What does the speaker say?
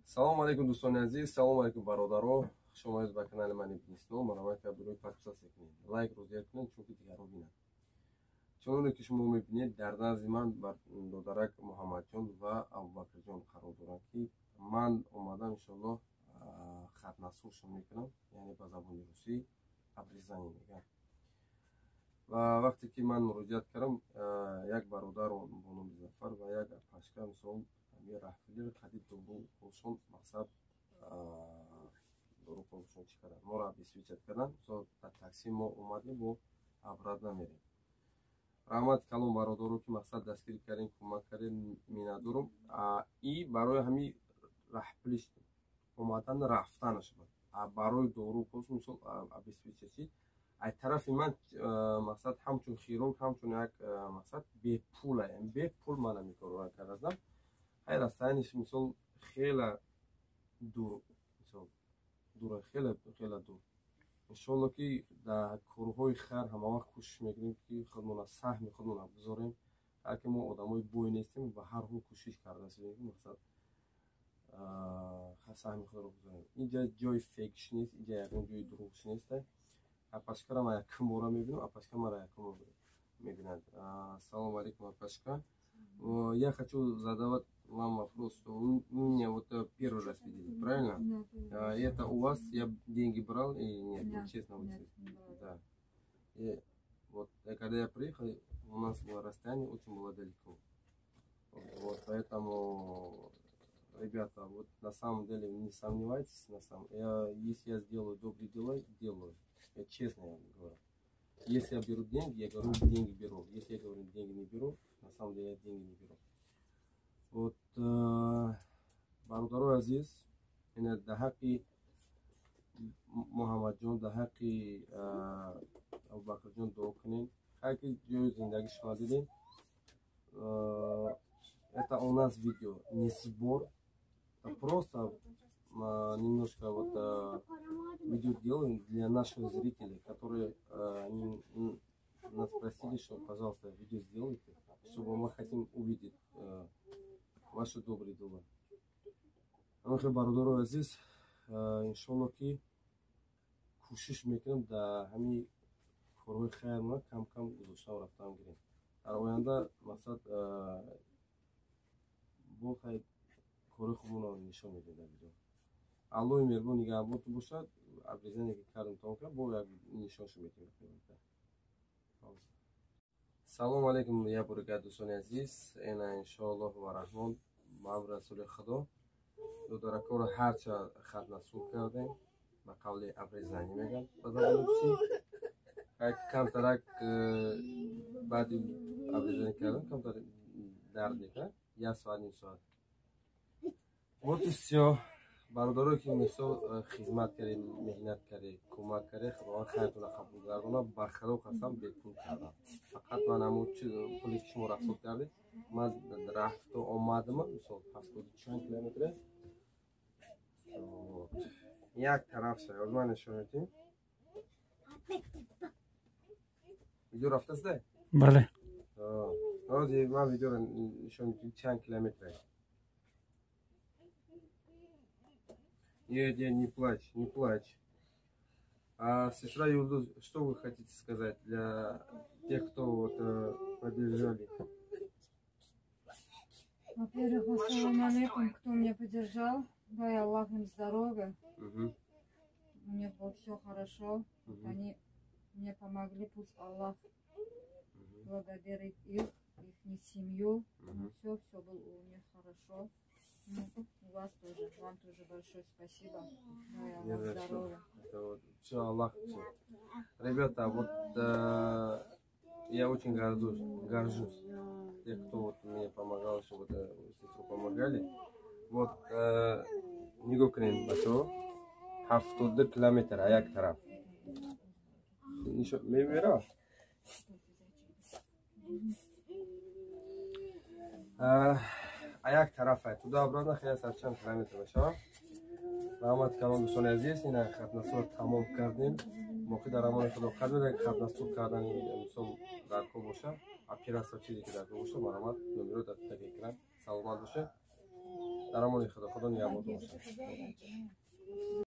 Салом алейкум, дӯстони азиз, салом алейкум, бародаро. Хуш омадед ба канали ман Ибни Сино. Маромат Абдуллои подписаться кунед, лайкро зер кунед, чунки дигарро бинанд. Чуноне ки шумо мебинед, дар назди ман додарак Муҳаммадҷон ва Абубакрҷон қарор доранд, ки ман омадам, иншоаллоҳ, хатнасуршон мекунам, яъне ба забони русӣ обрезание мегӯям. Ва вақте ки ман муроҷиат кардам, як бародар бо номи Зафар ва як апашка, мисол, раҳфилиро қади дорухошон, мақсад дорухошон чӣ кардан, моро обеспечить кардан. Мисол, дар такси мо омадем, бо обратно мерем. Раҳмати калон, бародаро, ки мақсад дастгирӣ кардем, кӯмак кардем, миннатдорум. И барои ҳамин раҳпулиш омадан рафтанаш буд, барои дору, мисол, обеспечить ай тарафи ман, мақсад, ҳамчун хирург, ҳамчун як мақсад бепула, бепул ман ҳамин корро кардам. Ҳай, расстояниш, мисол, хела дур, мисол, дура, хеле хеле дур. Иншоалло, ки дар корҳои хайр ҳамавақт кӯшиш мекунем, ки худмона, саҳми худмона бигзорем. Ҳар ки мо одамои бой нестем, ба ҳар ҳол кӯшиш кардаастем, ки мақсад саҳми худро бигзорем. Инҷа ҷои фейкш нест, инҷа ягон ҷои дурӯғш нест. Апашкара ман якум бора мебинам, апашка мара якум бора мебинад. Ассалому алейкум, апашка. Я хочу задавать вам вопрос, что вы меня вот первый раз видели, правильно? Да. Это у вас я деньги брал или нет? Нет, честно, вот, нет, не брала. Да. И вот когда я приехал, у нас было расстояние очень было далеко. Вот, поэтому, ребята, вот на самом деле не сомневайтесь, на самом, я, если я сделаю добрые дела, делаю. Я честно, я говорю. Если я беру деньги, я говорю, деньги беру. Если я говорю, деньги не беру, на самом деле я деньги не беру. Вот, бародарои азиз, ина дар ҳаққи Муҳаммадҷон, дар ҳаққи Абубакрҷон дуо кунем. Ҳар ки ҷои зиндагӣ шумо дидем, это у нас видео не сбор, просто немножко вот видео делаем для наших зрителей, которые нас просили, что, пожалуйста, видео сделайте, чтобы мы хотим увидеть ваши добрые дела. Амахи, бародарои азиз, иншолло, ки кӯшиш мекунем, дар ҳамин корҳои хайрма кам кам гузоштан рафтан гирем. Дар оянда, мақсад, бо хай корҳои хубона нишон медиҳем дар видео. Аллоҳи меҳрубон нигаҳбонтон бошад. Обрезание ки кардем, тамом кардем, бо як нишоншо метиҳем. Салом алейкум, як бори дигар, дӯстони азиз. Ина, иншоаллоҳ ва раҳмон, ба расули худо, дударакоро ҳарча хатнасур кардем, ба қавли обрезание мегӯянд ба забони русӣ. Камтарак баъди обрезание кардан камтар дард мекунад, як соат, ним соат. Вот и всё. Бародарое ки, мисол, хизмат кардед, меҳнат кардед, кӯмак кардед, Худованд хайртонро қабул гардонад. Ба худо қасам, бепул кардам. Фақат ман ҳамон пуле ки шумо расход кардед, ман рафту омадам, мисол, 70 чанд километре як тараф ша. Ман нишон медиҳем. Видео рафтаст? Бале. Ҳозир ман видеоро нишон медиҳем, чанд километре. Нет, нет, не плачь, не плачь. А, сестра Юлдуз, что вы хотите сказать для тех, кто вот поддержали? Во-первых, ассаламу алейкум, кто меня поддержал. Дай Аллах им здоровья. У меня было все хорошо. Они мне помогли, пусть Аллах благодарит их, их семью. Все, все было у них хорошо. Ну, у вас тоже, вам тоже большое спасибо. Дай Аллах здоровья. Это вот, все, Аллах, все. Ребята, вот я очень горжусь, горжусь тех, кто вот мне помогал, чтобы вот, сестру помогали. Вот, нигоҳ кунед, бачаҳо, 72 километр як тараф мемера, а як тарафа туда обратно хеле сар чанд километр мешавад. Раҳмати калон, дӯстони азиз. Ина хатнасурро тамом кардем. Боқӣ дар амони худо. Қадр хатнасур кардани, мисол, дар кор боша, операция, чизе ки дар кор боша, марҳамат, номеро дар таги экран. Саломат бошед. Дар амони Худо, Худо нигаҳбонтон бошад.